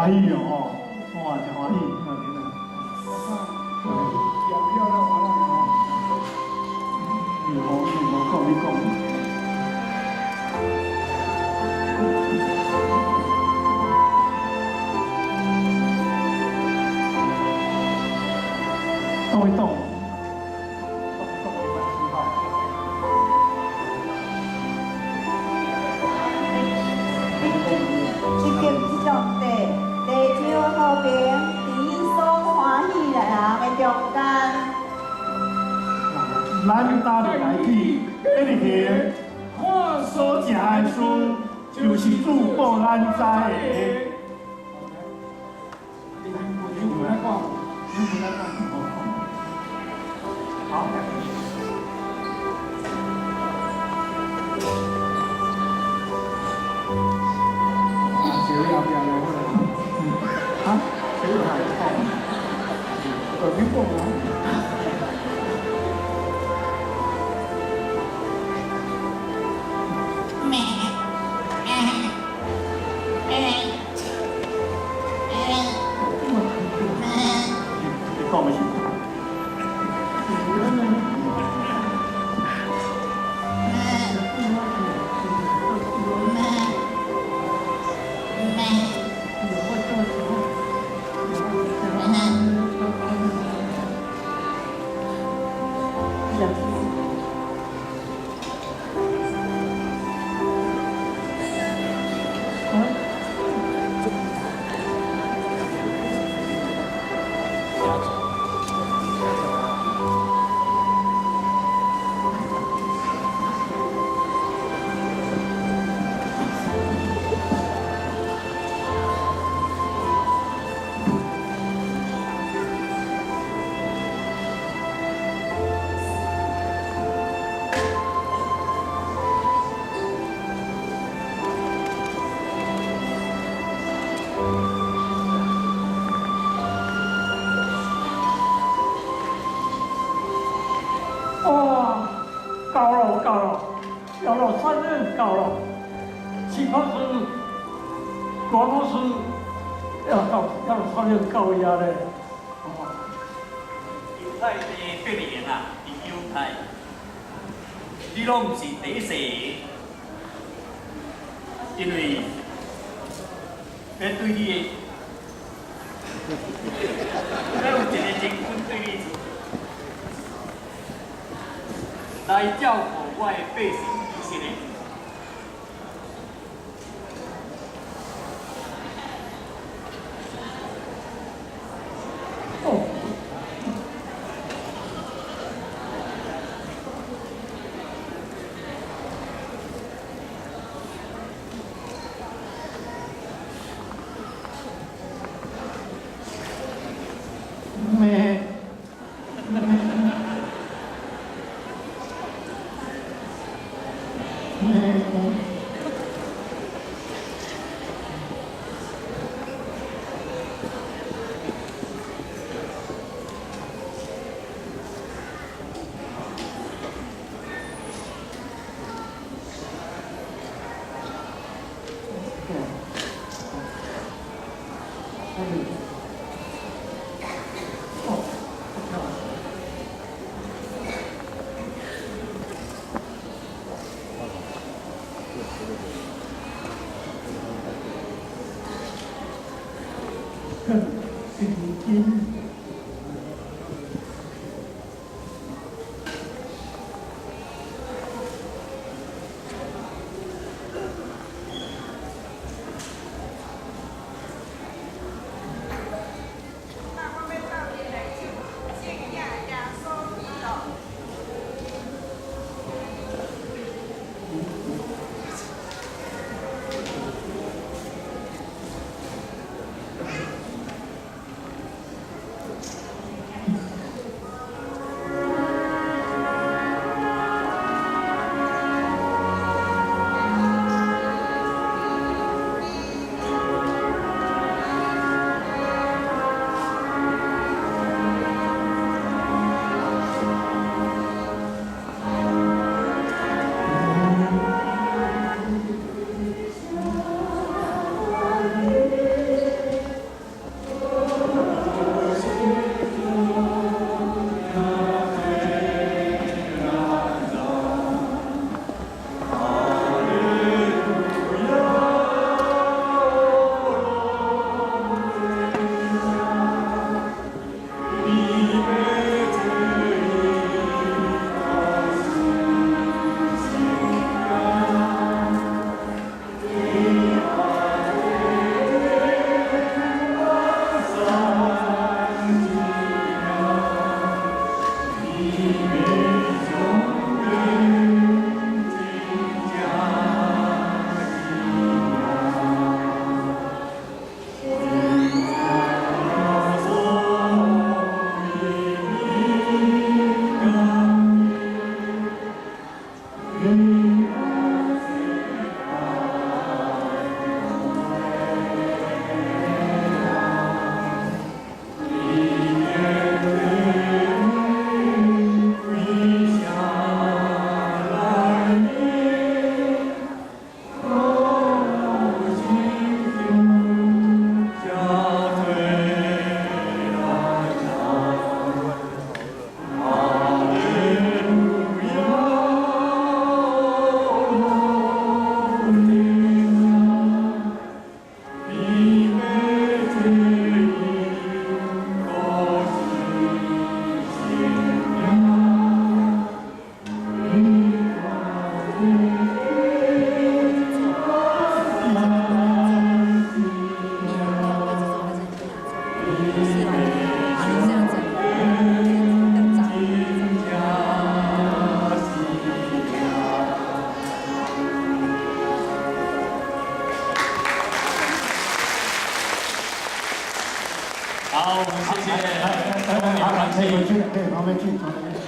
歡喜哦，吼，哇，真歡喜，驗票了完了。你無你無講，你講。動一動，動動沒關係哈。一經上帝提倡和平，佇所歡喜的人的中間。咱今日來去，一直行，看所食的事，就是主報咱知的。你你來講，你來講。好。啊，小後邊來好啦。啊，小來講，就你講啊。你講的是？哦，夠了夠了，要了3年夠了，七八十，廣東是要到要了3年夠呀嘞。猶太的伯利恆啊，佇猶太，你攏毋是第一細个，因為要對你的，要有一個將軍對你來照顧我的百姓以色列。哦，咩？咩？更平均。那我欲鬥陣來唱聖嬰耶穌基督。好，我們謝謝。來，可以回去，可以旁邊去，從那邊去。